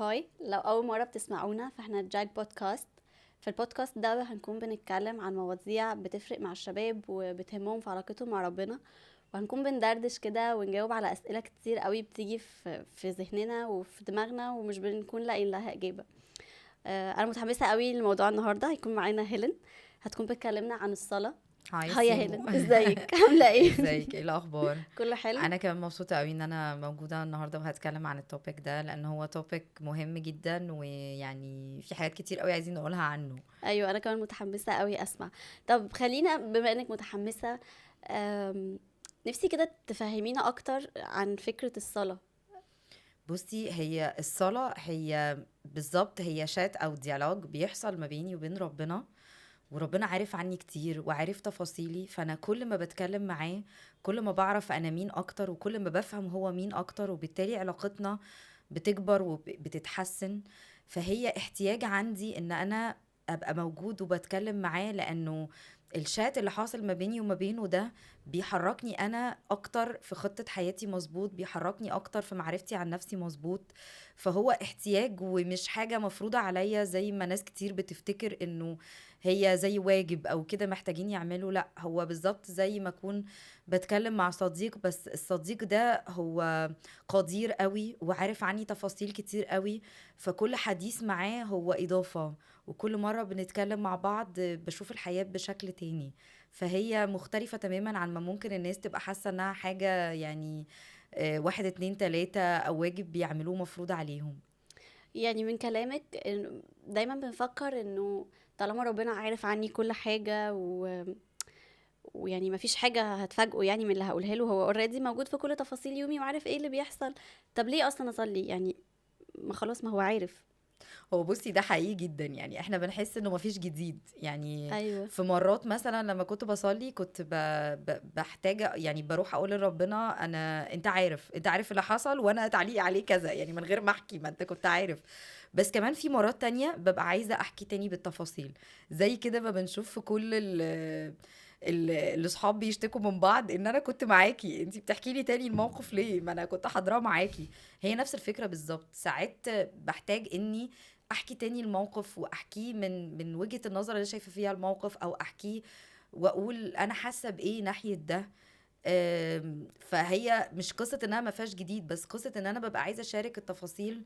Hi، لو أول مرة بتسمعونا فاحنا جاك بودكاست. في البودكاست ده هنكون بنتكلم عن مواضيع بتفرق مع الشباب وبتهمهم في علاقتهم مع ربنا، وهنكون بندردش كده ونجاوب على أسئلة كتير قوي بتيجي في ذهننا وفي دماغنا ومش بنكون لاقيين لها إجابة. أنا متحمسة قوي لموضوع النهاردة. هيكون معانا هيلين، هتكون بتكلمنا عن الصلاة. Hi Hi يا سيمو. هيلين، ازيك؟ عاملة ايه؟ ازيك؟ ايه الاخبار؟ كله حلو. انا كمان مبسوطة قوي ان انا موجودة النهارده وهتكلم عن ال topic ده، لان هو topic مهم جدا ويعني في حاجات كتير قوي عايزين نقولها عنه. ايوه انا كمان متحمسة قوي اسمع. طب خلينا، بما انك متحمسة، نفسي كده تفهمينا اكتر عن فكرة الصلاة. بصي، هي الصلاة هي بالظبط هي شات او dialogue بيحصل ما بيني وبين ربنا، وربنا عارف عني كتير وعارف تفاصيلي، فأنا كل ما بتكلم معاه كل ما بعرف أنا مين أكتر، وكل ما بفهم هو مين أكتر، وبالتالي علاقتنا بتكبر وبتتحسن. فهي احتياج عندي إن أنا أبقى موجود وبتكلم معاه، لأنه الشات اللي حاصل ما بيني وما بينه ده بيحركني أنا أكتر في خطة حياتي مظبوط، بيحركني أكتر في معرفتي عن نفسي مظبوط. فهو احتياج ومش حاجة مفروضة عليا زي ما ناس كتير بتفتكر إنه هي زي واجب أو كده محتاجين يعملوا. لا، هو بالظبط زي ما أكون بتكلم مع صديق، بس الصديق ده هو قدير قوي وعارف عني تفاصيل كتير قوي، فكل حديث معاه هو إضافة، وكل مرة بنتكلم مع بعض بشوف الحياة بشكل تاني. فهي مختلفة تماما عن ما ممكن الناس تبقى حاسة انها حاجة يعني 1 2 3 أو واجب بيعملوه مفروض عليهم. يعني من كلامك دايما بنفكر انه طالما ربنا عارف عني كل حاجة ويعني ما فيش حاجة هتفاجئه يعني من اللي هقولها له، هو already موجود في كل تفاصيل يومي وعارف ايه اللي بيحصل، طب ليه اصلا اصلي؟ يعني ما خلاص، ما هو عارف. هو بصي ده حقيقي جدا، يعني احنا بنحس انه مفيش جديد. يعني أيوة. في مرات مثلا لما كنت بصلي كنت بحتاج، يعني بروح اقول لربنا انا انت عارف، انت عارف اللي حصل وانا تعليقي عليه كذا، يعني من غير ما احكي، ما انت كنت عارف. بس كمان في مرات تانية ببقى عايزة احكي تاني بالتفاصيل، زي كده ما بنشوف في كل الاصحاب بيشتكوا من بعض ان انا كنت معاكي، انتي بتحكي لي تاني الموقف ليه، ما انا كنت حاضراه معاكي. هي نفس الفكرة بالظبط. ساعات بحتاج اني احكي تاني الموقف واحكيه من وجهة النظر اللي شايفة فيها الموقف، او احكيه واقول انا حاسة بايه ناحية ده. فهي مش قصة انها ما فيهاش جديد، بس قصة ان انا ببقى عايزة اشارك التفاصيل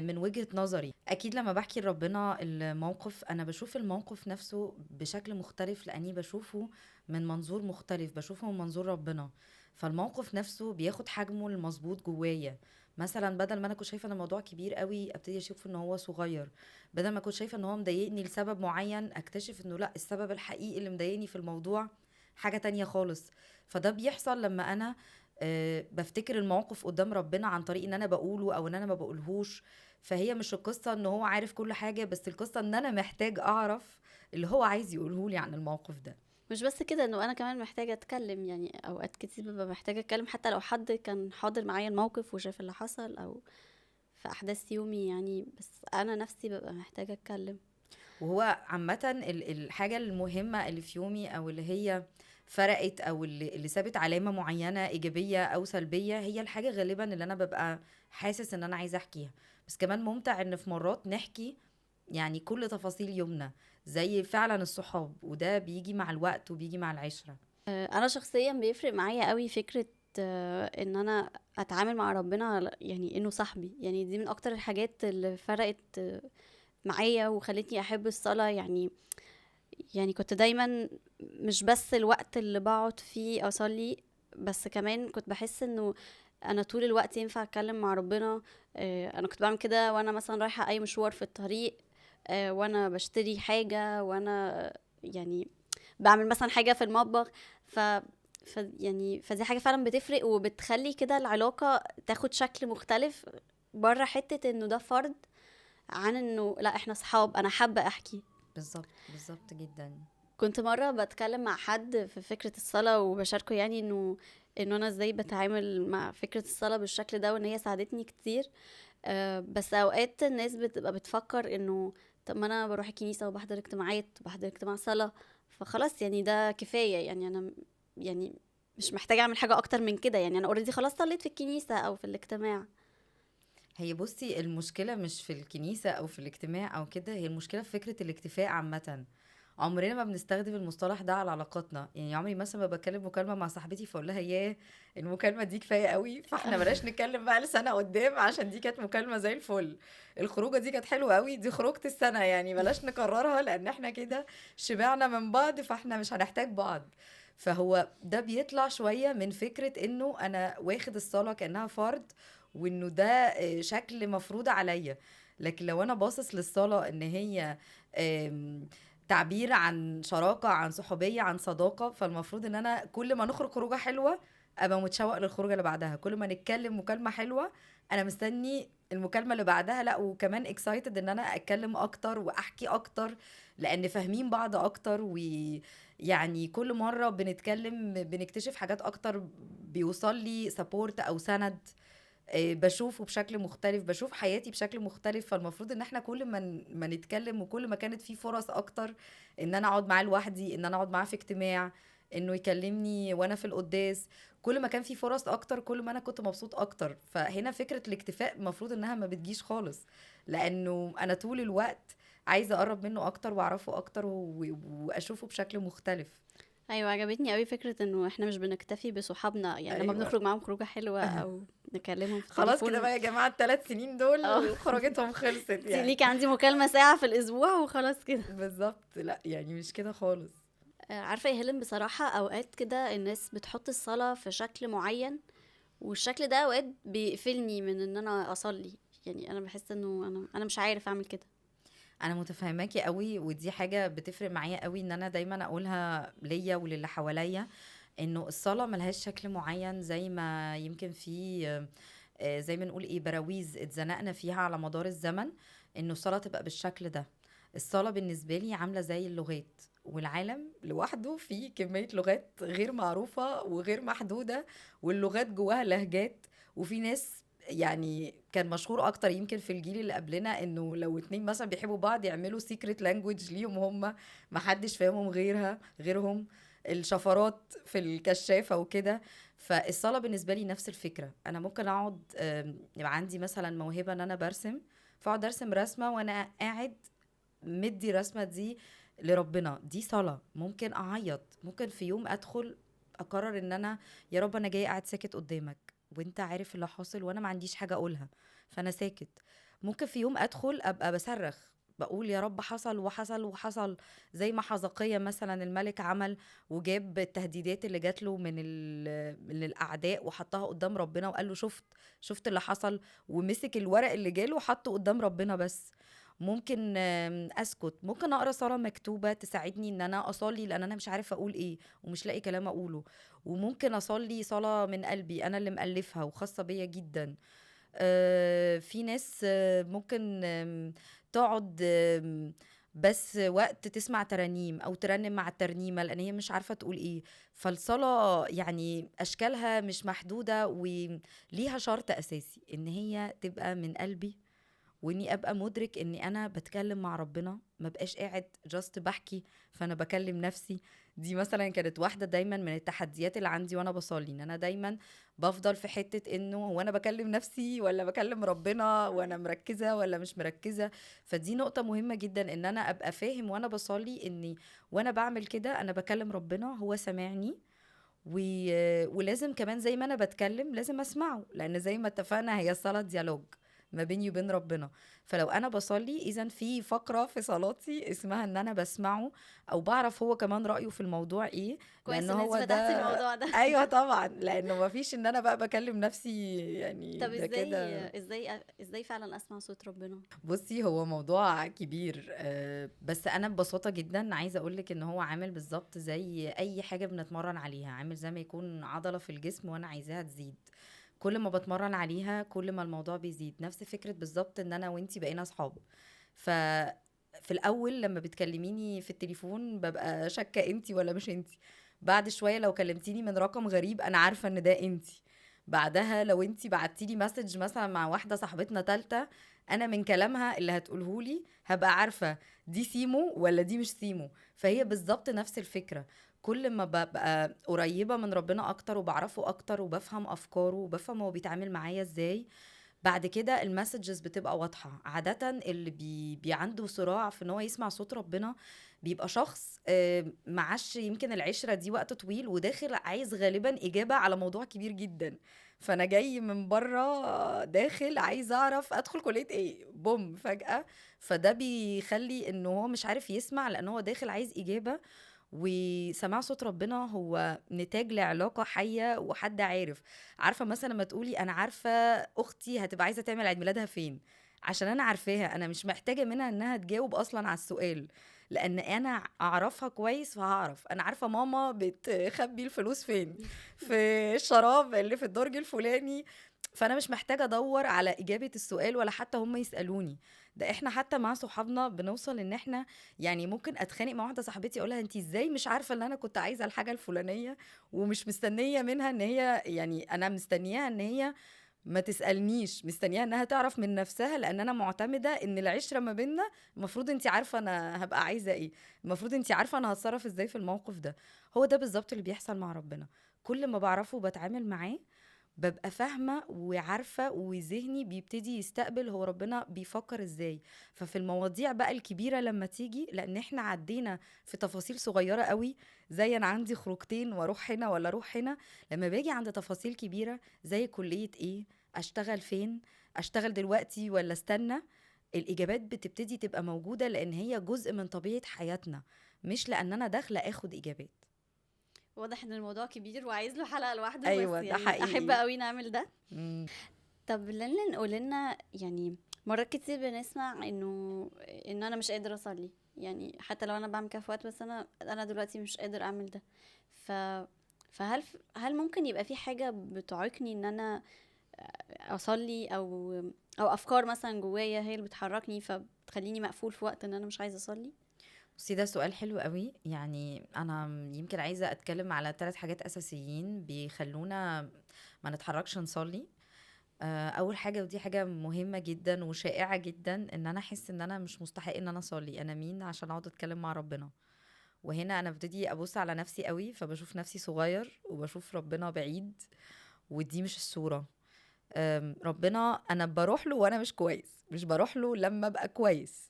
من وجهة نظري. أكيد لما بحكي لربنا الموقف أنا بشوف الموقف نفسه بشكل مختلف، لأني بشوفه من منظور مختلف، بشوفه من منظور ربنا، فالموقف نفسه بياخد حجمه المظبوط جوايا. مثلا بدل ما أنا كنت شايفة أن الموضوع كبير قوي أبتدي أشوف أنه هو صغير، بدل ما كنت شايفة أنه هو مضايقني لسبب معين أكتشف أنه لا، السبب الحقيقي اللي مضايقني في الموضوع حاجة تانية خالص. فده بيحصل لما أنا بفتكر الموقف قدام ربنا عن طريق ان انا بقوله او ان انا ما بقولهوش. فهي مش القصة ان هو عارف كل حاجة، بس القصة ان انا محتاج اعرف اللي هو عايز يقوله لي عن الموقف ده. مش بس كده، انه انا كمان محتاجة اتكلم. يعني اوقات كتير ببقى محتاجة اتكلم حتى لو حد كان حاضر معايا الموقف وشاف اللي حصل او في احداث يومي يعني، بس انا نفسي ببقى محتاجة اتكلم. وهو عامة الحاجة المهمة اللي في يومي او اللي هي فرقت او اللي سابت علامة معينة ايجابية او سلبية، هي الحاجة غالبا اللي انا ببقى حاسس ان انا عايزة احكيها. بس كمان ممتع ان في مرات نحكي يعني كل تفاصيل يومنا زي فعلا الصحاب، وده بيجي مع الوقت وبيجي مع العشرة. انا شخصيا بيفرق معايا قوي فكرة ان انا اتعامل مع ربنا يعني انه صاحبي. يعني دي من اكتر الحاجات اللي فرقت معايا وخلتني احب الصلاة. يعني كنت دايما مش بس الوقت اللي بقعد فيه اصلي، بس كمان كنت بحس انه انا طول الوقت ينفع اتكلم مع ربنا. انا كنت بعمل كده وانا مثلا رايحة اي مشوار في الطريق، وانا بشتري حاجة، وانا يعني بعمل مثلا حاجة في المطبخ. يعني فدي حاجة فعلا بتفرق وبتخلي كده العلاقة تاخد شكل مختلف بره حتة انه ده فرد عن انه لا احنا صحاب، انا حابة احكي. بالظبط، بالظبط جدا. كنت مرة بتكلم مع حد في فكرة الصلاة وبشاركه يعني انه انا ازاي بتعامل مع فكرة الصلاة بالشكل ده وان هي ساعدتني كتير. بس اوقات الناس بتبقى بتفكر انه طب ما انا بروح الكنيسة وبحضر اجتماعات وبحضر اجتماع صلاة، فخلاص يعني ده كفاية، يعني انا يعني مش محتاجة اعمل حاجة اكتر من كده، يعني انا already خلاص صليت في الكنيسة او في الاجتماع. هي بصي المشكلة مش في الكنيسة أو في الاجتماع أو كده، هي المشكلة في فكرة الاكتفاء عامة. عمرنا ما بنستخدم المصطلح ده على علاقاتنا. يعني عمري مثلا ما بتكلم مكالمة مع صاحبتي فاقول لها ياه المكالمة دي كفاية قوي، فاحنا بلاش نتكلم بقى لسنة قدام عشان دي كانت مكالمة زي الفل، الخروجة دي كانت حلوة قوي، دي خروجة السنة يعني بلاش نكررها لأن احنا كده شبعنا من بعض فاحنا مش هنحتاج بعض. فهو ده بيطلع شوية من فكرة انه انا واخد الصلاة كأنها فرض وانه ده شكل مفروض عليا. لكن لو انا باصص للصلاة ان هي تعبير عن شراكة، عن صحوبية، عن صداقة، فالمفروض ان انا كل ما نخرج خروجة حلوة ابقى متشوق للخروجة اللي بعدها، كل ما نتكلم مكالمة حلوة انا مستني المكالمة اللي بعدها، لا وكمان excited ان انا اتكلم اكتر واحكي اكتر لان فاهمين بعض اكتر، ويعني كل مرة بنتكلم بنكتشف حاجات اكتر، بيوصل لي support او سند، بشوفه بشكل مختلف، بشوف حياتي بشكل مختلف. فالمفروض ان احنا كل ما نتكلم وكل ما كانت في فرص اكتر ان انا اقعد معاه لوحدي، ان انا اقعد معاه في اجتماع، انه يكلمني وانا في القداس، كل ما كان في فرص اكتر كل ما انا كنت مبسوط اكتر. فهنا فكرة الاكتفاء المفروض انها ما بتجيش خالص، لانه انا طول الوقت عايزة اقرب منه اكتر واعرفه اكتر واشوفه بشكل مختلف. ايوه عجبتني قوي فكرة انه احنا مش بنكتفي بصحابنا، يعني لما بنخرج معاهم خروجه حلوة او نكلمهم في خلاص كده بقى يا جماعة ال3 سنين دول خروجتهم خلصت، يعني ليك عندي مكالمة ساعة في الاسبوع وخلاص كده بالظبط. لا يعني مش كده خالص. عارفه يا هيلين بصراحة اوقات كده الناس بتحط الصلاة في شكل معين، والشكل ده اوقات بيقفلني من ان انا اصلي، يعني انا بحس انه انا مش عارف اعمل كده. انا متفهماكي قوي، ودي حاجة بتفرق معايا قوي ان انا دايما اقولها ليا وللي حواليا انه الصلاة ملهاش شكل معين، زي ما يمكن في زي ما نقول ايه براويز اتزنقنا فيها على مدار الزمن انه الصلاة تبقى بالشكل ده. الصلاة بالنسبة لي عامله زي اللغات، والعالم لوحده فيه كمية لغات غير معروفة وغير محدودة، واللغات جواها لهجات، وفي ناس يعني كان مشهور اكتر يمكن في الجيل اللي قبلنا انه لو اتنين مثلا بيحبوا بعض يعملوا secret language ليهم هم محدش فاهمهم غيرهم، الشفرات في الكشافة وكده. فالصلاة بالنسبة لي نفس الفكرة، انا ممكن اقعد يبقى عندي مثلا موهبة ان انا برسم، فاقعد ارسم رسمة وانا قاعد مدي رسمة دي لربنا، دي صلاة. ممكن اعيط، ممكن في يوم ادخل اقرر ان انا يا رب انا جاي قاعد ساكت قدامك وانت عارف اللي حاصل وانا ما عنديش حاجة اقولها فانا ساكت. ممكن في يوم ادخل ابقى بصرخ بقول يا رب حصل وحصل وحصل، زي ما حزقية مثلا الملك عمل وجاب التهديدات اللي جات له من الاعداء وحطها قدام ربنا وقال له شفت اللي حصل، ومسك الورق اللي جاله وحطه قدام ربنا. بس ممكن اسكت، ممكن اقرا صلاة مكتوبة تساعدني ان انا اصلي لان انا مش عارفه اقول ايه ومش لاقي كلام اقوله، وممكن اصلي صلاة من قلبي انا اللي مؤلفها وخاصة بيا جدا. في ناس ممكن تقعد بس وقت تسمع ترانيم او ترنم مع الترنيمة لان هي مش عارفه تقول ايه. فالصلاة يعني اشكالها مش محدودة، وليها شرط اساسي ان هي تبقى من قلبي، واني ابقى مدرك اني انا بتكلم مع ربنا، ما بقاش قاعد just بحكي فانا بكلم نفسي. دي مثلا كانت واحدة دايما من التحديات اللي عندي وانا بصلي، ان انا دايما بفضل في حتة انه هو انا بكلم نفسي ولا بكلم ربنا، وانا مركزه ولا مش مركزه. فدي نقطة مهمة جدا ان انا ابقى فاهم وانا بصلي اني وانا بعمل كده انا بكلم ربنا، هو سامعني، ولازم كمان زي ما انا بتكلم لازم اسمعه، لان زي ما اتفقنا هي الصلاة dialogue ما بيني وبين ربنا. فلو انا بصلي اذا في فقره في صلاتي اسمها ان انا بسمعه او بعرف هو كمان رايه في الموضوع ايه، لان هو ده الموضوع ده. ايوه طبعا، لانه ما فيش ان انا بقى بكلم نفسي يعني. طب ازاي ازاي ازاي فعلا اسمع صوت ربنا؟ بصي هو موضوع كبير، بس انا ببساطة جدا عايزه اقول لك ان هو عامل بالظبط زي اي حاجة بنتمرن عليها، عامل زي ما يكون عضلة في الجسم وانا عايزاها تزيد، كل ما بتمرن عليها كل ما الموضوع بيزيد. نفس فكرة بالظبط ان انا وانتي بقينا اصحاب. ففي الاول لما بتكلميني في التليفون ببقى شاكة انتي ولا مش انتي، بعد شوية لو كلمتيني من رقم غريب انا عارفة ان ده انتي، بعدها لو انتي بعتيلي message مثلا مع واحدة صاحبتنا تالتة انا من كلامها اللي هتقولهولي هبقى عارفة دي سيمو ولا دي مش سيمو. فهي بالظبط نفس الفكرة، كل ما ببقى قريبة من ربنا أكتر وبعرفه أكتر وبفهم أفكاره وبفهم هو بيتعامل معايا إزاي، بعد كده ال messages بتبقى واضحة. عادة اللي بي عنده صراع في ان هو يسمع صوت ربنا بيبقى شخص معاش يمكن العشرة دي وقت طويل، وداخل عايز غالبا إجابة على موضوع كبير جدا. فأنا جاي من بره داخل عايز أعرف أدخل كلية إيه، بوم فجأة. فده بيخلي إنه هو مش عارف يسمع، لأن هو داخل عايز إجابة. وسماع صوت ربنا هو نتاج لعلاقة حية وحد عارف. عارفة مثلا لما تقولي أنا عارفة أختي هتبقى عايزة تعمل عيد ميلادها فين، عشان أنا عارفاها، أنا مش محتاجة منها إنها تجاوب أصلا على السؤال، لأن أنا أعرفها كويس فهعرف. أنا عارفة ماما بتخبي الفلوس فين، في الشراب اللي في الدرج الفلاني، فأنا مش محتاجة أدور على إجابة السؤال ولا حتى هم يسألوني. ده إحنا حتى مع صحابنا بنوصل إن إحنا يعني ممكن أتخانق مع واحدة صاحبتي أقولها أنتي إزاي مش عارفة إن أنا كنت عايزة الحاجة الفلانية، ومش مستنية منها إن هي، يعني أنا مستنياها إن هي ما تسألنيش، مستنياها إنها تعرف من نفسها، لأن أنا معتمدة إن العشرة ما بيننا المفروض أنتي عارفة أنا هبقى عايزة إيه، المفروض أنتي عارفة أنا هتصرف إزاي في الموقف ده. هو ده بالظبط اللي بيحصل مع ربنا. كل ما بعرفه وبتعامل معاه ببقى فاهمة وعارفة، وذهني بيبتدي يستقبل هو ربنا بيفكر ازاي. ففي المواضيع بقى الكبيرة لما تيجي، لان احنا عدينا في تفاصيل صغيرة قوي، زي انا عندي خروجتين واروح هنا ولا اروح هنا، لما باجي عند تفاصيل كبيرة زي كلية ايه، اشتغل فين، اشتغل دلوقتي ولا استنى، الاجابات بتبتدي تبقى موجودة، لان هي جزء من طبيعة حياتنا، مش لان انا داخلة اخد اجابات. واضح ان الموضوع كبير وعايز له حلقة لوحده. أيوة، بس ده يعني حقيقي. احب قوي نعمل ده. طب لين نقول لنا، يعني مرات كتير بنسمع انه ان انا مش قادر اصلي، يعني حتى لو انا بعمل كده في وقت، بس انا دلوقتي مش قادر اعمل ده. فهل هل ممكن يبقى في حاجة بتعيقني ان انا اصلي، او افكار مثلا جوايا هي اللي بتحركني فبتخليني مقفول في وقت ان انا مش عايزه اصلي؟ بصي، ده سؤال حلو قوي. يعني انا يمكن عايزه اتكلم على 3 حاجات اساسيين بيخلونا ما نتحركش نصلي. اول حاجة، ودي حاجة مهمة جدا وشائعه جدا، ان انا احس ان انا مش مستحق ان انا اصلي. انا مين عشان اقعد اتكلم مع ربنا؟ وهنا انا ببتدي ابص على نفسي قوي، فبشوف نفسي صغير وبشوف ربنا بعيد، ودي مش الصورة. ربنا انا بروح له وانا مش كويس، مش بروح له لما ابقى كويس.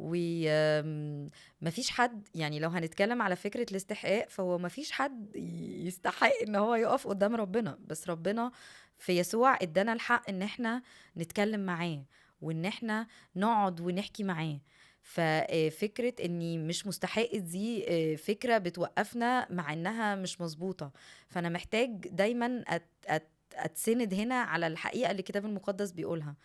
ومفيش حد، يعني لو هنتكلم على فكرة الاستحقاق، فهو مفيش حد يستحق ان هو يقف قدام ربنا، بس ربنا في يسوع ادانا الحق ان احنا نتكلم معاه وان احنا نقعد ونحكي معاه. ففكرة اني مش مستحق دي فكرة بتوقفنا مع انها مش مظبوطة. فانا محتاج دايما اتسند هنا على الحقيقة اللي الكتاب المقدس بيقولها،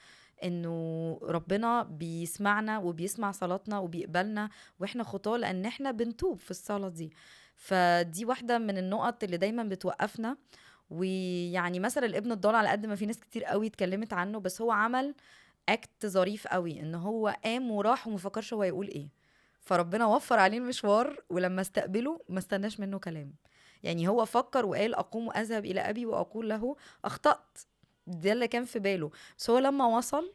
انه ربنا بيسمعنا وبيسمع صلاتنا وبيقبلنا واحنا خطاة، لان احنا بنتوب في الصلاة دي. فدي واحدة من النقط اللي دايما بتوقفنا. ويعني مثلا الابن الضال، على قد ما في ناس كتير قوي اتكلمت عنه، بس هو عمل اكت ظريف قوي، ان هو قام وراح وما فكرش هو يقول ايه، فربنا وفر عليه المشوار، ولما استقبله ما استناش منه كلام. يعني هو فكر وقال اقوم واذهب الى ابي واقول له اخطأت، ده اللي كان في باله. بس هو لما وصل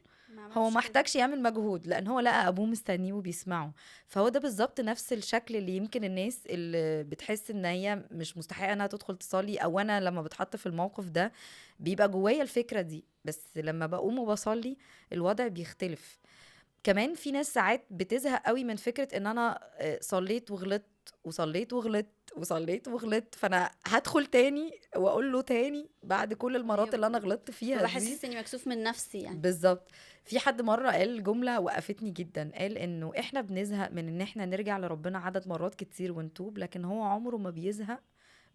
هو ما احتاجش يعمل مجهود، لان هو لقى ابوه مستنيه وبيسمعه. فهو ده بالظبط نفس الشكل اللي يمكن الناس اللي بتحس ان هي مش مستحقه انها تدخل تصلي، او انا لما بتحط في الموقف ده بيبقى جوايا الفكرة دي، بس لما بقوم وبصلي الوضع بيختلف. كمان في ناس ساعات بتزهق قوي من فكرة ان انا صليت وغلطت وصليت وغلطت وصليت وغلطت، فانا هدخل تاني واقول له تاني بعد كل المرات اللي انا غلطت فيها. بحس اني مكسوف من نفسي يعني. بالظبط. في حد مرة قال جملة وقفتني جدا، قال انه احنا بنزهق من ان احنا نرجع لربنا عدد مرات كتير ونتوب، لكن هو عمره ما بيزهق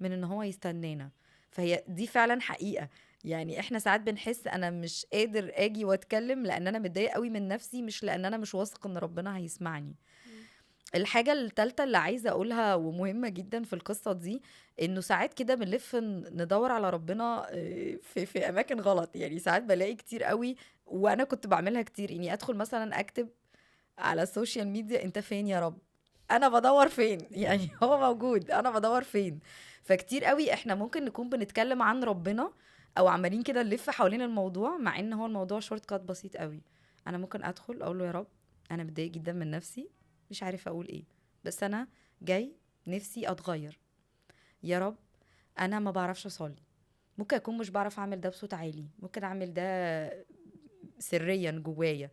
من ان هو يستنانا. فهي دي فعلا حقيقة. يعني احنا ساعات بنحس انا مش قادر اجي واتكلم لان انا متضايق قوي من نفسي، مش لان انا مش واثق ان ربنا هيسمعني. الحاجة الثالثة اللي عايزة أقولها ومهمة جدا في القصة دي، إنه ساعات كده بنلف ندور على ربنا في أماكن غلط. يعني ساعات بلاقي كتير قوي، وأنا كنت بعملها كتير، إني أدخل مثلا أكتب على ال social media أنت فين يا رب، أنا بدور فين، يعني هو موجود، أنا بدور فين. فكتير قوي إحنا ممكن نكون بنتكلم عن ربنا أو عمالين كده نلف حوالين الموضوع، مع إن هو الموضوع shortcut بسيط قوي. أنا ممكن أدخل أقول له يا رب أنا متضايق جدا من نفسي، مش عارفة أقول إيه، بس أنا جاي نفسي أتغير يا رب، أنا ما بعرفش أصلي، ممكن أكون مش بعرف أعمل ده بصوت عالي، ممكن أعمل ده سريا جوايا،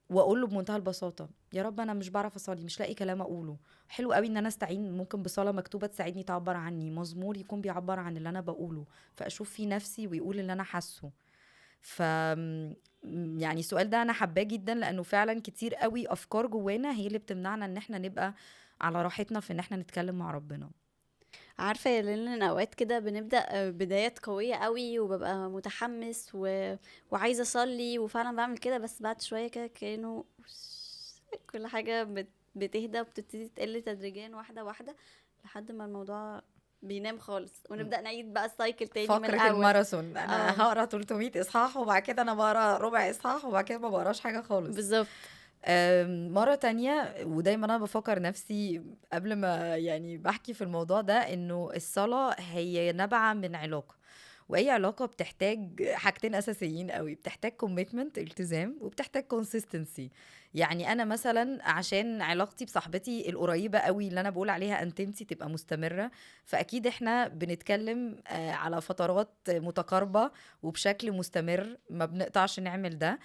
واقول له بمنتهى البساطة يا رب انا مش بعرف اصلي، مش لاقي كلام اقوله. حلو قوي ان انا استعين ممكن بصلاة مكتوبة تساعدني تعبر عني، مزمور يكون بيعبر عن اللي انا بقوله، فاشوف في نفسي ويقول اللي انا حاسه. ف يعني السؤال ده انا حباه جدا، لانه فعلا كتير قوي افكار جوانا هي اللي بتمنعنا ان احنا نبقى على راحتنا في ان احنا نتكلم مع ربنا. عارفه يا لين، ان اوقات كده بنبدا بدايات قوية قوي وببقى متحمس وعايزه اصلي وفعلا بعمل كده، بس بعد شوية كده كانه كل حاجة بتهدى وبتبتدي تقل تدريجيا واحدة واحدة لحد ما الموضوع بينام خالص، ونبدا نعيد بقى ال cycle تاني من فقرة الاول. الماراثون، انا هقرا 300 اصحاح وبعد كده انا بقرا ربع اصحاح وبعد كده ما بقراش حاجة خالص. بالظبط. مرة تانية، ودايما أنا بفكر نفسي قبل ما يعني بحكي في الموضوع ده، إنه الصلاة هي نابعة من علاقة، وأي علاقة بتحتاج حاجتين أساسيين قوي، بتحتاج commitment التزام، وبتحتاج consistency. يعني أنا مثلا عشان علاقتي بصاحبتي القريبة قوي اللي أنا بقول عليها أنتمتي تبقى مستمرة، فأكيد إحنا بنتكلم على فترات متقاربة وبشكل مستمر، ما بنقطعش نعمل ده.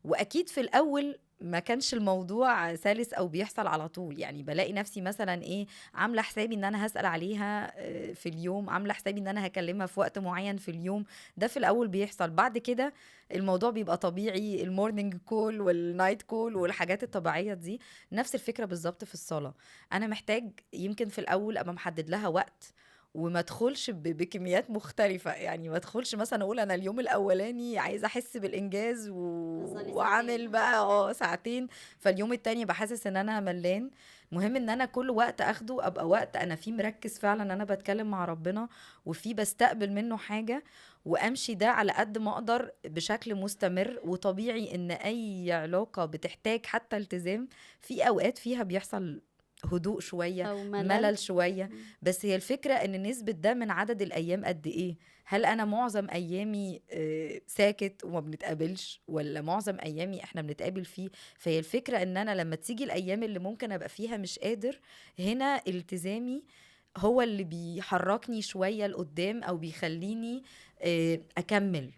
وأكيد في الأول ما كانش الموضوع سلس أو بيحصل على طول، يعني بلاقي نفسي مثلا إيه، عاملة حسابي إن أنا هسأل عليها في اليوم، عاملة حسابي إن أنا هكلمها في وقت معين في اليوم. ده في الأول بيحصل، بعد كده الموضوع بيبقى طبيعي، ال morning call وال night call والحاجات الطبيعية دي. نفس الفكرة بالظبط في الصلاة، أنا محتاج يمكن في الأول أبقى محدد لها وقت، وما ادخلش بكميات مختلفة. يعني ما ادخلش مثلا اقول انا اليوم الاولاني عايزة احس بالانجاز وعامل بقى ساعتين، فاليوم التاني بحسس ان انا ملان. مهم ان انا كل وقت اخده ابقى وقت انا فيه مركز فعلا ان انا بتكلم مع ربنا وفيه بستقبل منه حاجة، وامشي ده على قد ما اقدر بشكل مستمر. وطبيعي ان اي علاقة بتحتاج حتى التزام، في اوقات فيها بيحصل هدوء شوية، أو ملل شوية، بس هي الفكرة ان نسبة ده من عدد الأيام قد ايه. هل أنا معظم أيامي ساكت وما بنتقابلش، ولا معظم أيامي احنا بنتقابل فيه؟ فهي الفكرة ان أنا لما تيجي الأيام اللي ممكن أبقى فيها مش قادر، هنا التزامي هو اللي بيحركني شوية لقدام، أو بيخليني أكمل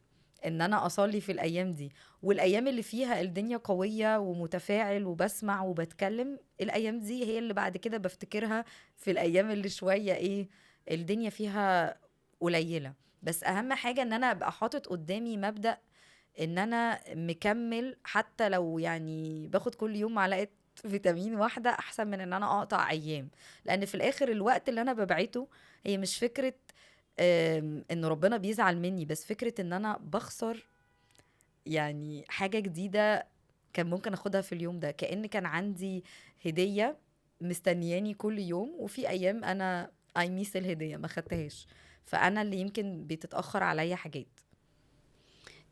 ان انا اصلي في الايام دي. والايام اللي فيها الدنيا قوية ومتفاعل وبسمع وبتكلم، الايام دي هي اللي بعد كده بفتكرها في الايام اللي شوية ايه الدنيا فيها قليلة. بس اهم حاجة ان انا ابقى حاطط قدامي مبدأ ان انا مكمل، حتى لو يعني باخد كل يوم معلقة فيتامين واحدة، احسن من ان انا اقطع ايام. لان في الاخر الوقت اللي انا ببعته هي مش فكرة ان ربنا بيزعل مني، بس فكرة ان انا بخسر يعني حاجة جديدة كان ممكن اخدها في اليوم ده، كأن كان عندي هدية مستنياني كل يوم، وفي ايام انا I miss الهدية ما خدتهاش، فانا اللي يمكن بتتأخر عليا حاجات.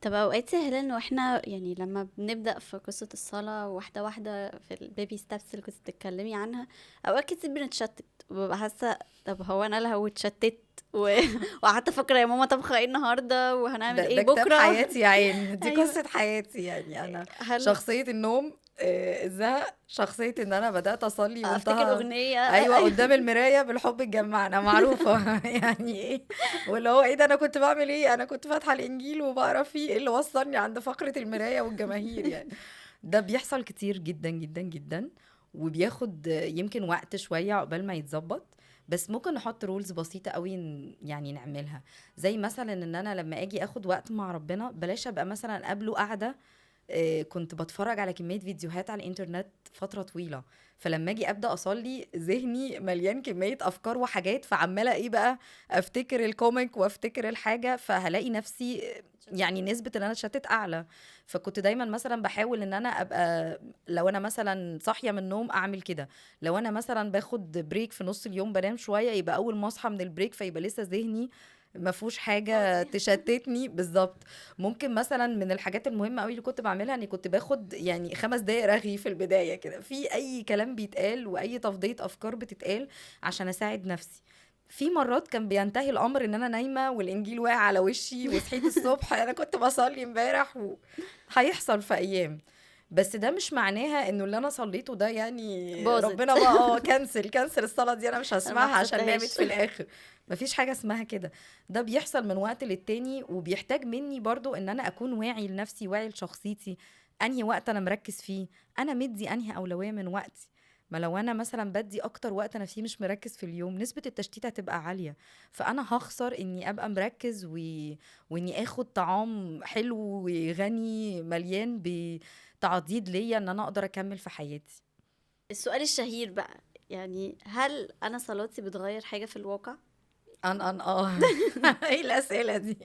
طب اوقات سهلة انه احنا يعني لما بنبدأ في قصة الصلاة واحدة واحدة في ال baby steps اللي كنت بتتكلمي عنها، اوقات كتير بنتشتت وببقى حاسة طب هو انا لو اتشتت وقعدت افكر يا ماما طبخه ايه النهارده وهنعمل ايه ده بكره، كتاب حياتي يا عين، دي أيوة. قصة حياتي. يعني انا شخصية النوم، الزهق، شخصية ان انا بدات اصلي افتكر اغنية، ايوه قدام المراية بالحب اتجمعنا معروفة يعني ايه، واللي هو ايه ده انا كنت بعمل ايه، انا كنت فاتحة الانجيل وبقرا فيه، ايه اللي وصلني عند فقره المراية والجماهير. يعني ده بيحصل كتير جدا جدا جدا، وبياخد يمكن وقت شوية عقبال ما يتظبط. بس ممكن نحط rules بسيطة قوي يعني نعملها، زي مثلا ان انا لما اجي اخد وقت مع ربنا بلاش ابقى مثلا قبله قاعدة كنت بتفرج على كمية فيديوهات على الانترنت فترة طويلة، فلما اجي ابدا اصلي ذهني مليان كمية افكار وحاجات، فعماله ايه بقى افتكر ال comic وافتكر الحاجة، فهلاقي نفسي يعني نسبه ان انا اتشتت اعلى. فكنت دايما مثلا بحاول ان انا ابقى لو انا مثلا صاحية من النوم اعمل كده، لو انا مثلا باخد break في نص اليوم بنام شوية يبقى اول ما اصحى من ال break فيبقى لسه ذهني ما فيهوش حاجة تشتتني. بالظبط. ممكن مثلا من الحاجات المهمة قوي اللي كنت بعملها اني كنت باخد يعني 5 دقايق رغي في البداية كده في اي كلام بيتقال واي تفضيه افكار بتتقال عشان اساعد نفسي. في مرات كان بينتهي الامر ان انا نايمة والانجيل واقع على وشي وصحيت الصبح انا كنت بصلي امبارح، وهيحصل في ايام. بس ده مش معناها انه اللي انا صليته ده يعني باظت. ربنا بقى cancel الصلاة دي، انا مش أنا ما هسمعها عشان نامت حسبتهاش. في الاخر. مفيش حاجة اسمها كده. ده بيحصل من وقت للتاني، وبيحتاج مني برضو ان انا اكون واعي لنفسي، واعي لشخصيتي، انهي وقت انا مركز فيه، انا مدي انهي اولوية من وقتي. ما لو انا مثلا بدي اكتر وقت انا فيه مش مركز في اليوم، نسبه التشتيت هتبقى عالية، فانا هخسر اني ابقى مركز واني اخد طعام حلو وغني مليان بتعضيد ليا ان انا اقدر اكمل في حياتي. السؤال الشهير بقى، يعني هل انا صلاتي بتغير حاجة في الواقع؟ ان ان اه ايه الاسئلة دي؟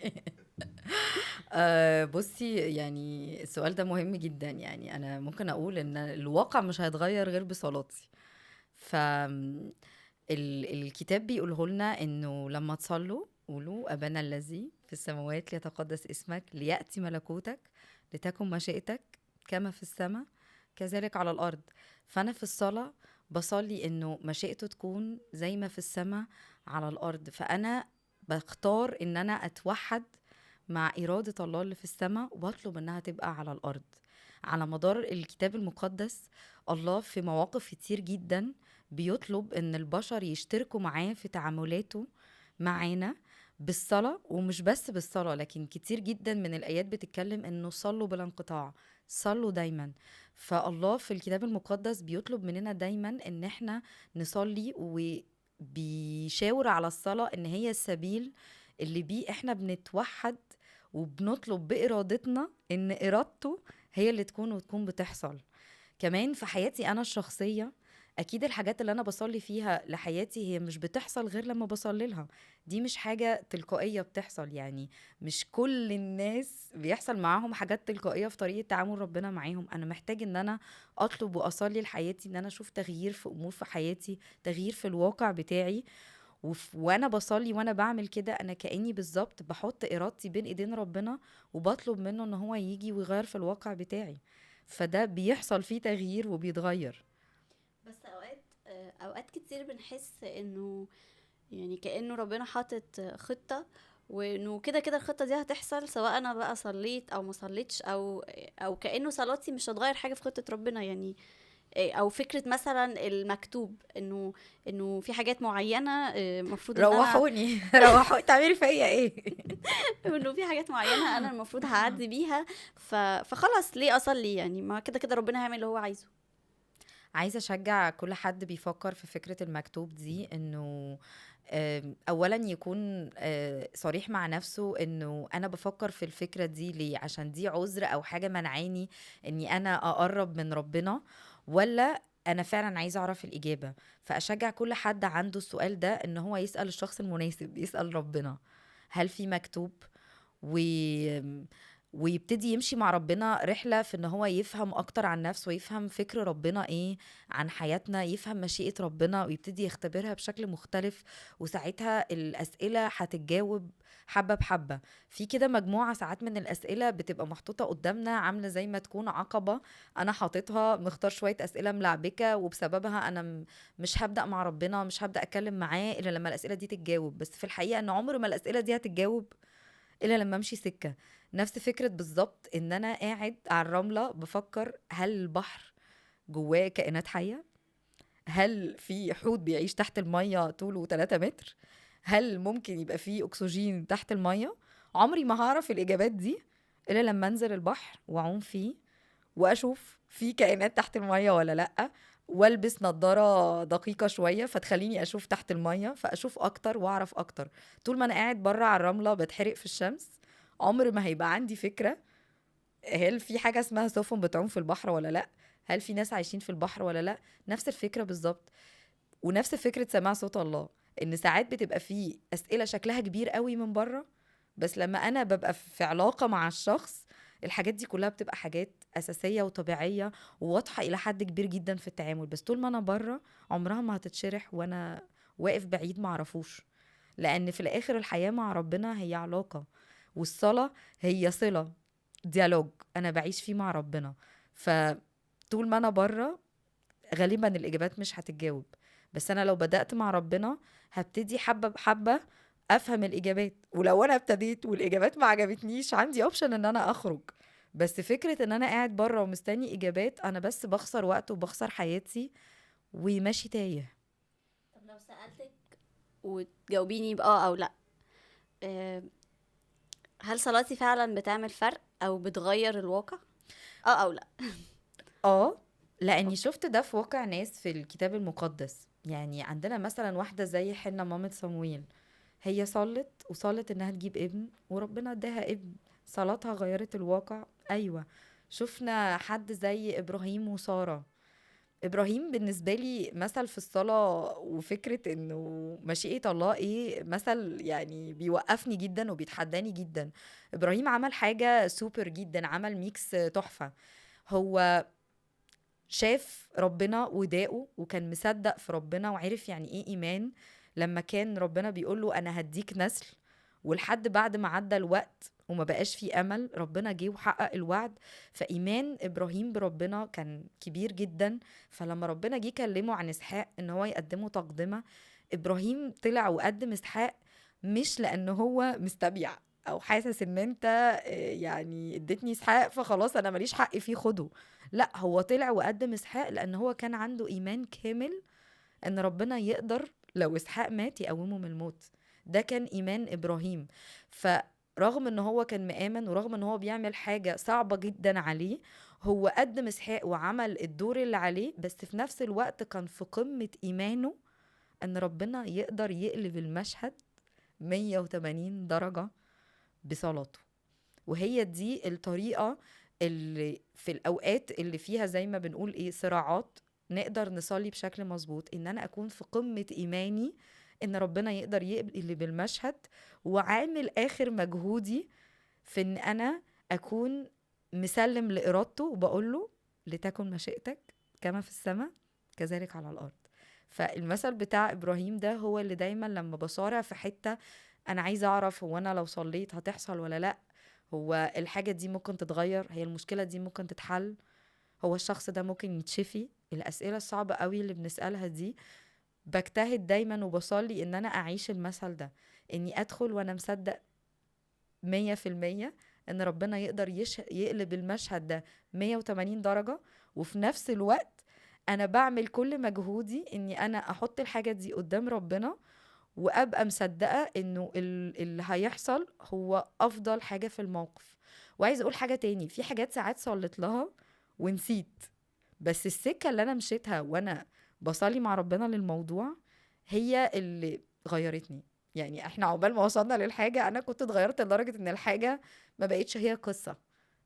بصي، يعني السؤال ده مهم جدا. يعني انا ممكن اقول ان الواقع مش هيتغير غير بصلاتي. ف الكتاب بيقوله لنا انه لما تصلوا قولوا ابانا الذي في السماوات ليتقدس اسمك، لياتي ملكوتك، لتكن مشيئتك كما في السماء كذلك على الارض. فانا في الصلاة بصلي انه مشيئته تكون زي ما في السماء على الارض. فانا بختار ان انا اتوحد مع إرادة الله اللي في السماء وبطلب إنها تبقى على الأرض. على مدار الكتاب المقدس الله في مواقف كتير جدا بيطلب إن البشر يشتركوا معاه في تعاملاته معانا بالصلاة، ومش بس بالصلاة، لكن كتير جدا من الآيات بتتكلم إنه صلوا بلا انقطاع، صلوا دايما. فالله في الكتاب المقدس بيطلب مننا دايما إن احنا نصلي، وبيشاور على الصلاة إن هي السبيل اللي بيه احنا بنتوحد وبنطلب بإرادتنا إن إرادته هي اللي تكون وتكون بتحصل. كمان في حياتي أنا الشخصية، أكيد الحاجات اللي أنا بصلي فيها لحياتي هي مش بتحصل غير لما بصلي لها. دي مش حاجة تلقائية بتحصل، يعني مش كل الناس بيحصل معاهم حاجات تلقائية في طريقة تعامل ربنا معاهم. أنا محتاج إن أنا أطلب وأصلي لحياتي، إن أنا أشوف تغيير في أمور في حياتي، تغيير في الواقع بتاعي. وانا بصلي وانا بعمل كده انا كأني بالظبط بحط ارادتي بين ايدين ربنا وبطلب منه ان هو يجي ويغير في الواقع بتاعي، فده بيحصل فيه تغيير وبيتغير. بس اوقات كتير بنحس انه يعني كأنه ربنا حاطط خطة، وانه كده كده الخطة دي هتحصل سواء انا بقى صليت او ما صليتش، او كأنه صلاتي مش هتغير حاجة في خطة ربنا. يعني او فكرة مثلا المكتوب انه في حاجات معينة المفروض ان انا روحوني روحوني تعملي فيا ايه، انه في حاجات معينة انا المفروض هعدي بيها، فخلاص ليه اصلي؟ يعني ما كده كده ربنا هيعمل اللي هو عايزه. عايزه اشجع كل حد بيفكر في فكرة المكتوب دي انه اولا يكون صريح مع نفسه انه انا بفكر في الفكرة دي ليه، عشان دي عذر او حاجة منعاني اني انا اقرب من ربنا، ولا انا فعلا عايزه اعرف الاجابة. فاشجع كل حد عنده السؤال ده ان هو يسال الشخص المناسب، يسال ربنا هل في مكتوب، ويبتدي يمشي مع ربنا رحلة في ان هو يفهم اكتر عن نفسه، ويفهم فكر ربنا ايه عن حياتنا، يفهم مشيئة ربنا ويبتدي يختبرها بشكل مختلف، وساعتها الأسئلة هتتجاوب حبة بحبة. في كده مجموعة ساعات من الأسئلة بتبقى محطوطة قدامنا عاملة زي ما تكون عقبة أنا حاططها، مختار شوية أسئلة ملعبكة وبسببها أنا مش هبدأ مع ربنا، مش هبدأ أتكلم معاه إلا لما الأسئلة دي تتجاوب. بس في الحقيقة إن عمر ما الأسئلة دي هتتجاوب إلا لما أمشي سكة. نفس فكرة بالظبط إن أنا قاعد على الرملة بفكر هل البحر جواه كائنات حية؟ هل في حوت بيعيش تحت المية طوله 3 متر؟ هل ممكن يبقى فيه أكسجين تحت المية؟ عمري ما هعرف الإجابات دي إلا لما أنزل البحر وأعوم فيه وأشوف في كائنات تحت المية ولا لأ، والبس نظارة دقيقة شوية فتخليني أشوف تحت المية فأشوف أكتر وأعرف أكتر. طول ما أنا قاعد برا على الرملة بتحرق في الشمس عمر ما هيبقى عندي فكرة هل في حاجة اسمها سفن بتعوم في البحر ولا لأ، هل في ناس عايشين في البحر ولا لأ. نفس الفكرة بالظبط، ونفس فكرة سماع صوت الله، إن ساعات بتبقى في أسئلة شكلها كبير قوي من بره، بس لما أنا ببقى في علاقة مع الشخص الحاجات دي كلها بتبقى حاجات أساسية وطبيعية وواضحة إلى حد كبير جدا في التعامل. بس طول ما أنا بره عمرها ما هتتشرح وأنا واقف بعيد معرفوش، لأن في الآخر الحياة مع ربنا هي علاقة، والصلاة هي صلة، ديالوج أنا بعيش فيه مع ربنا. فطول ما أنا بره غالبا الإجابات مش هتتجاوب، بس أنا لو بدأت مع ربنا هبتدي حبة بحبة أفهم الإجابات، ولو أنا ابتديت والإجابات ما عجبتنيش عندي أوبشن إن أنا أخرج. بس فكرة ان انا قاعد بره ومستني اجابات، انا بس بخسر وقت وبخسر حياتي وماشي تايه. طب لو سألتك وتجاوبيني بآه او لا، هل صلاتي فعلا بتعمل فرق او بتغير الواقع؟ او لا؟ لاني شفت ده في واقع ناس في الكتاب المقدس. يعني عندنا مثلا واحدة زي حنة مامة صمويل، هي صلت وصلت انها تجيب ابن وربنا اداها ابن، صلاتها غيرت الواقع. ايوه، شفنا حد زي ابراهيم وسارة. ابراهيم بالنسبة لي مثل في الصلاة وفكره انه مشيئة الله ايه، مثل يعني بيوقفني جدا وبيتحداني جدا. ابراهيم عمل حاجة سوبر جدا، عمل mix تحفة. هو شاف ربنا وداقه وكان مصدق في ربنا وعرف يعني ايه ايمان. لما كان ربنا بيقول له انا هديك نسل، ولحد بعد ما عدى الوقت وما بقاش فيه امل، ربنا جه وحقق الوعد. فايمان ابراهيم بربنا كان كبير جدا. فلما ربنا جه كلمة عن اسحاق ان هو يقدمه تقدمه، ابراهيم طلع وقدم اسحاق، مش لان هو مستبيع او حاسس ان انت يعني اديتني اسحاق فخلاص انا ماليش حق فيه خده، لا، هو طلع وقدم اسحاق لان هو كان عنده ايمان كامل ان ربنا يقدر لو اسحاق مات يقومه من الموت. ده كان ايمان ابراهيم. فرغم ان هو كان مآمن ورغم ان هو بيعمل حاجة صعبة جدا عليه، هو قدم اسحاق وعمل الدور اللي عليه، بس في نفس الوقت كان في قمة ايمانه ان ربنا يقدر يقلب المشهد 180 درجة بصلاته. وهي دي الطريقة اللي في الأوقات اللي فيها زي ما بنقول إيه صراعات نقدر نصلي بشكل مظبوط، إن أنا أكون في قمة إيماني إن ربنا يقدر يقلب المشهد، وعامل آخر مجهودي في إن أنا أكون مسلم لإرادته وبقوله لتكن مشيئتك كما في السماء كذلك على الأرض. فالمثل بتاع إبراهيم ده هو اللي دايما لما بصارع في حتة أنا عايزة أعرف هو أنا لو صليت هتحصل ولا لأ، هو الحاجة دي ممكن تتغير، هي المشكلة دي ممكن تتحل، هو الشخص ده ممكن يتشفي، الأسئلة الصعبة قوي اللي بنسألها دي بجتهد دايما وبصلي إن أنا أعيش المثل ده، إني أدخل وأنا مصدق 100% إن ربنا يقدر يقلب المشهد ده 180 درجة، وفي نفس الوقت أنا بعمل كل مجهودي إني أنا أحط الحاجة دي قدام ربنا وأبقى مصدقة إنه اللي هيحصل هو أفضل حاجة في الموقف. وعايز أقول حاجة تاني، في حاجات ساعات صلت لها ونسيت، بس السكة اللي أنا مشيتها وأنا بصلي مع ربنا للموضوع هي اللي غيرتني. يعني احنا عقبال ما وصلنا للحاجة أنا كنت اتغيرت لدرجة إن الحاجة ما بقتش هي قصة،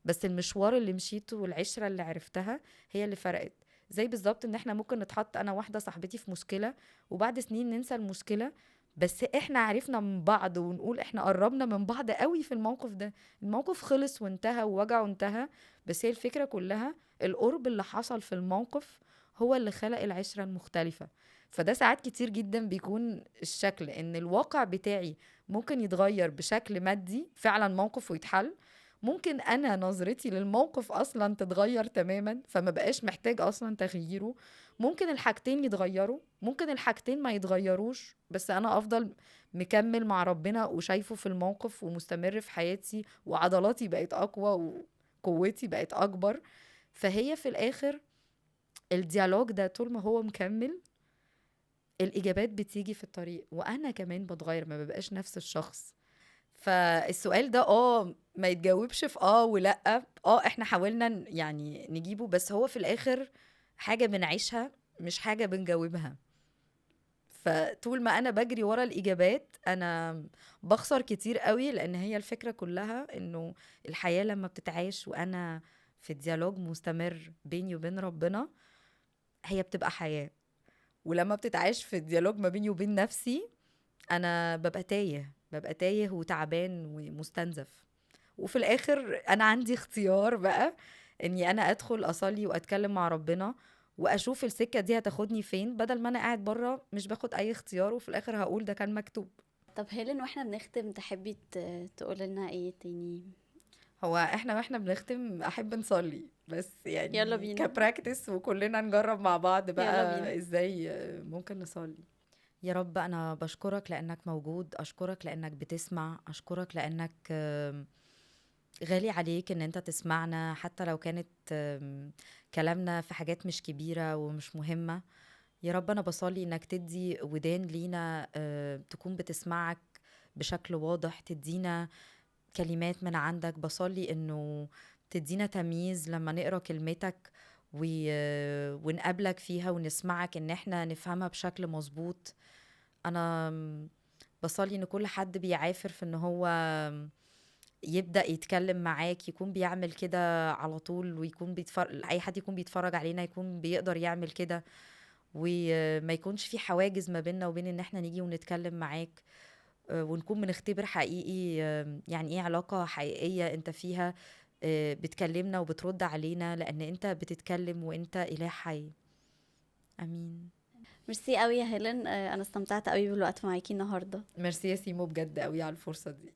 بس المشوار اللي مشيته والعشرة اللي عرفتها هي اللي فرقت. زي بالظبط إن احنا ممكن نتحط أنا واحدة صاحبتي في مشكلة وبعد سنين ننسى المشكلة، بس احنا عرفنا من بعض ونقول احنا قربنا من بعض قوي في الموقف ده، الموقف خلص وانتهى ووجعه انتهى، بس هي الفكرة كلها القرب اللي حصل في الموقف هو اللي خلق العشرة المختلفة. فده ساعات كتير جدا بيكون الشكل ان الواقع بتاعي ممكن يتغير بشكل مادي فعلا موقف ويتحل، ممكن انا نظرتي للموقف اصلا تتغير تماما فما بقاش محتاج اصلا تغييره، ممكن الحاجتين يتغيروا، ممكن الحاجتين ما يتغيروش، بس انا افضل مكمل مع ربنا وشايفه في الموقف ومستمر في حياتي وعضلاتي بقت اقوى وقوتي بقت اكبر. فهي في الاخر الديالوج ده طول ما هو مكمل الاجابات بتيجي في الطريق، وانا كمان بتغير ما ببقاش نفس الشخص. فالسؤال ده ما يتجاوبش في ولا احنا حاولنا يعني نجيبه، بس هو في الاخر حاجة بنعيشها مش حاجة بنجاوبها. فطول ما انا بجري ورا الاجابات انا بخسر كتير قوي، لان هي الفكرة كلها انه الحياة لما بتتعاش وانا في ديالوج مستمر بيني وبين ربنا هي بتبقى حياة، ولما بتتعاش في ديالوج ما بيني وبين نفسي انا ببقى تايه وتعبان ومستنزف. وفي الاخر انا عندي اختيار بقى اني انا ادخل اصلي واتكلم مع ربنا واشوف السكة دي هتاخدني فين، بدل ما انا قاعد بره مش باخد اي اختيار وفي الاخر هقول ده كان مكتوب. طب هيلين واحنا بنختم تحبي تقول لنا ايه تاني؟ هو احنا واحنا بنختم احب نصلي بس، يعني يلا بينا ك practice وكلنا نجرب مع بعض بقى ازاي ممكن نصلي. يا رب أنا بشكرك لأنك موجود، أشكرك لأنك بتسمع، أشكرك لأنك غالي عليك ان انت تسمعنا، حتى لو كانت كلامنا في حاجات مش كبيرة ومش مهمة. يا رب انا بصلي انك تدي ودان لينا تكون بتسمعك بشكل واضح، تدينا كلمات من عندك. بصلي انه تدينا تمييز لما نقرا كلمتك ونقابلك فيها ونسمعك، ان احنا نفهمها بشكل مظبوط. انا بصلي ان كل حد بيعافر في ان هو يبدأ يتكلم معاك يكون بيعمل كده على طول، ويكون بيتفرج، اي حد يكون بيتفرج علينا يكون بيقدر يعمل كده، وما يكونش في حواجز ما بيننا وبين ان احنا نيجي ونتكلم معاك، ونكون بنختبر حقيقي يعني ايه علاقة حقيقية انت فيها بتكلمنا وبترد علينا، لان انت بتتكلم وانت اله حي. امين. ميرسي قوي يا هيلين، انا استمتعت قوي بالوقت معاكي النهارده. ميرسي يا سيمو بجد قوي على الفرصة دي.